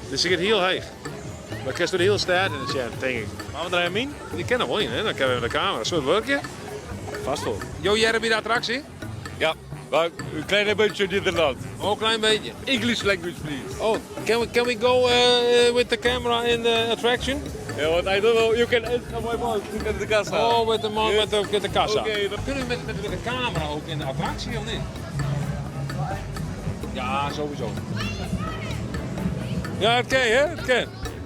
Dit giet hiel heech. Dan kinst de hiele stêd yn sjen, tink ik. Moatte we der even yn? Dy kin noch wol yn, hè? Dan kinne we met de kamera. Soe it wurkje? Vast wel. Jo hearre by de attraksje? Ja, maar een klein beetje Nederland. Oh, klein beetje. English language, please. Oh, can we go with the camera in the attraction? Yeah, but I don't know. You can ask my boss at de kassa. Oh, met de man met de kassa. Oké. Kunnen we met de camera ook in de attractie of niet? Ja, sowieso. Ja, het kan, hè? Het kan.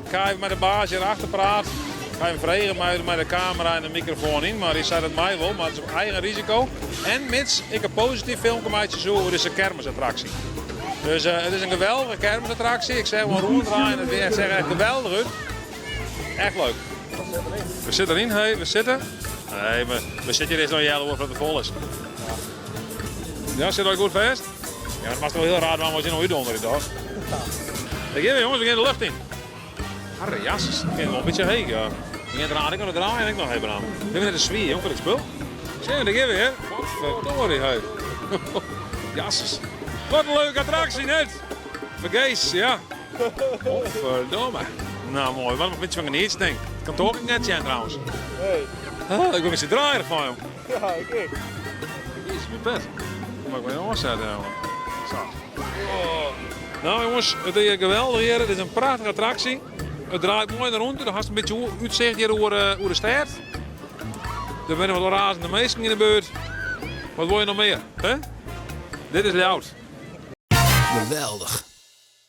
Ik ga even met de baas hierachter praten. Ik ga even vragen met de camera en de microfoon in. Maar die zei dat mij wel, maar het is op eigen risico. En mits ik een positief filmpje maak zo over deze kermisattractie. Dus het is een geweldige kermisattractie. Ik zeg gewoon ronddraaien, het weer echt echt geweldig uit. Echt leuk. We zitten erin, hey, we zitten. Nee, maar we zitten hier eerst nog jelle voordat het vol is. Ja, zit al goed vast? Ja, het was toch wel heel raar waarom was je nog uitdonderen, toch? Daar gaan we jongens, we gaan de lucht in. Harre jasses, ik vind het wel een beetje heet, ja. We gaan eraan, ik kan het draaien en ik nog even aan. Ik ben net een zwier, jong, voor het spul. Zie je, daar gaan we, hè. Wat verdorie, hè. Jasses. Wat een leuke attractie, net. Vergees, ja. Verdomme. Nou, mooi. Wat een beetje van genieten, denk ik. Het kantoor ik net zijn, trouwens. Hey. Oh, ik ben met z'n draaien van, jong. Ja, oké. Jezus, mijn pet. Moet ik weer aanzetten, jongen. Zo. Oh. Nou jongens, het is geweldig hier. Het is een prachtige attractie. Het draait mooi naar rond. Er has een beetje uitzicht hier over de stad. Er zijn wat razende mensen in de buurt. Wat wil je nog meer? Hè? Dit is Ljouwert. Geweldig.